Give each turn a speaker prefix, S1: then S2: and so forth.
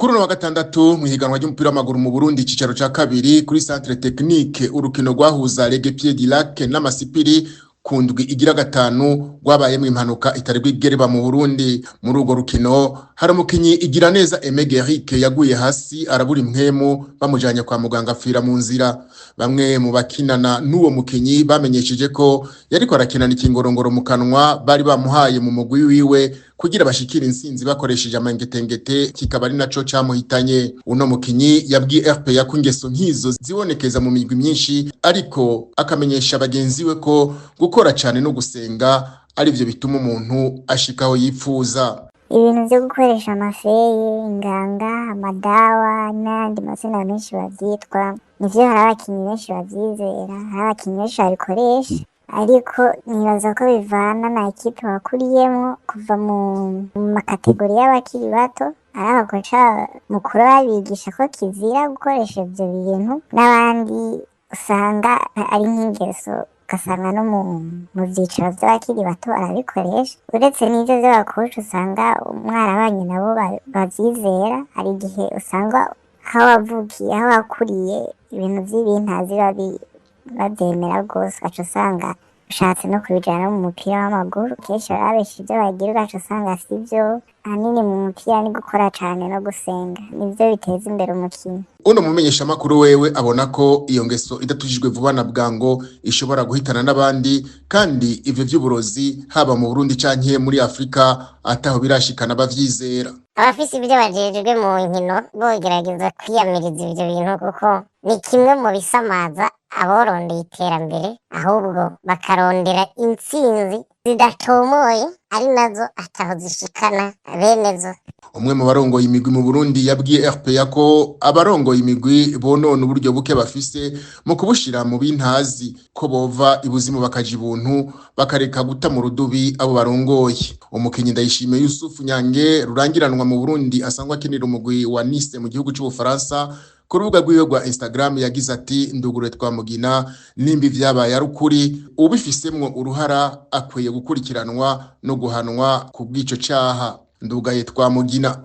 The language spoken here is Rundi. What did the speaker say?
S1: Kuri uno wa gatandatu, mu higanwa ry'umupira w'amaguru mu Burundi icicaro ca kabiri, kuri Centre Technique, urukino rwahuza Les Guêpiers du Lac n'Amasipiri ku ndwi igira gatanu rwabayemwo impanuka itari bwigere mu Burundi. Muri urwo rukino hari umukinyi igira neza Aimé Gueric yaguye hasi arabura impwemu, bamujanye kwa muganga apfira mu nzira. Bamwe mu bakinana n'uwo mukinyi bamenyesheje ko yariko arakinana ikingorongoro mu kanwa bari bamuhaye mu mugwi wiwe kugira bashikire intsinzi bakoresheje amangetengete, kikaba ari naco camuhitanye. Uno mukinyi yabwiye RPA ko ingeso nk'izo zibonekeza mu migwi myinshi, ariko akamenyesha bagenzi we ko gukora cane no gusenga arivyo bituma umuntu ashika aho yipfuza.
S2: Ibintu vyo gukoresha amafeye, inganga, amadawa n'ayandi mazina menshi bavyitwa, nivyo, hari abakinyi benshi bavyizera, hari abakinyi benshi babikoresha, ariko nibaza ko bivana na ekipe wakuriyemwo kuva mu ma catégories y'abakiri bato. Ari aba coach mukuru babigisha ko kizira gukoresha ivyo bintu, n'abandi usanga ari nk'ingeso, ugasanga no mu vyiciro vy'abakiri bato barabikoresha. Uretse n'ivyo vy'aba coach usanga mwarabanye nabo bavyizera, hari igihe usanga aho wavukiye, aho wakuriye, ibintu vy'ibintazi bavyemera rwose, ugaca usanga ushatse no kubijana no mu mupira w'amaguru. Kenshi barabesha ivyo bagira, ugaca usanga sivyo. Ahanini mu mupira ni gukora cane no gusenga, nivyo biteza imbere umukinyi.
S1: Uno mumenyeshamakuru wewe abona ko iyo ngeso idatujijwe vuba na bwango ishobora guhitana n'abandi, kandi ivyo vy'uburozi haba mu Burundi canke muri Afrika ataho birashikana bavyizera.
S3: Abafise ibyo bajejwe mu nkino bogerageza kwiyamiriza ivyo bintu, kuko ni kimwe mu bisamaza aborondeye iterambere, ahubwo bakarondera intsinzi zidatomoye, ari nazo ataho zishikana bene zo.
S1: Umwe mu barongoye imigwi mu Burundi yabwiye RPA ko abarongoye imigwi bonona uburyo buke bafise mu kubushira mu bintazi, ko bova ibuzimu bakaja ibuntu, bakareka guta mu rudubi abo barongoye. Umukinyi Ndayishimiye Yusufu Nyange rurangiranwa mu Burundi, asanzwe akinira umugwi wa Nice mu gihugu c'Ubufaransa, ku rubuga rwiwe rwa Instagram yagize ati: "Ndugure twamugina, nimba ivyabaye ari ukuri, ubifisemwo uruhara akwiye gukurikiranwa no guhanwa ku bw'ico caha. Ndugaye twamugina."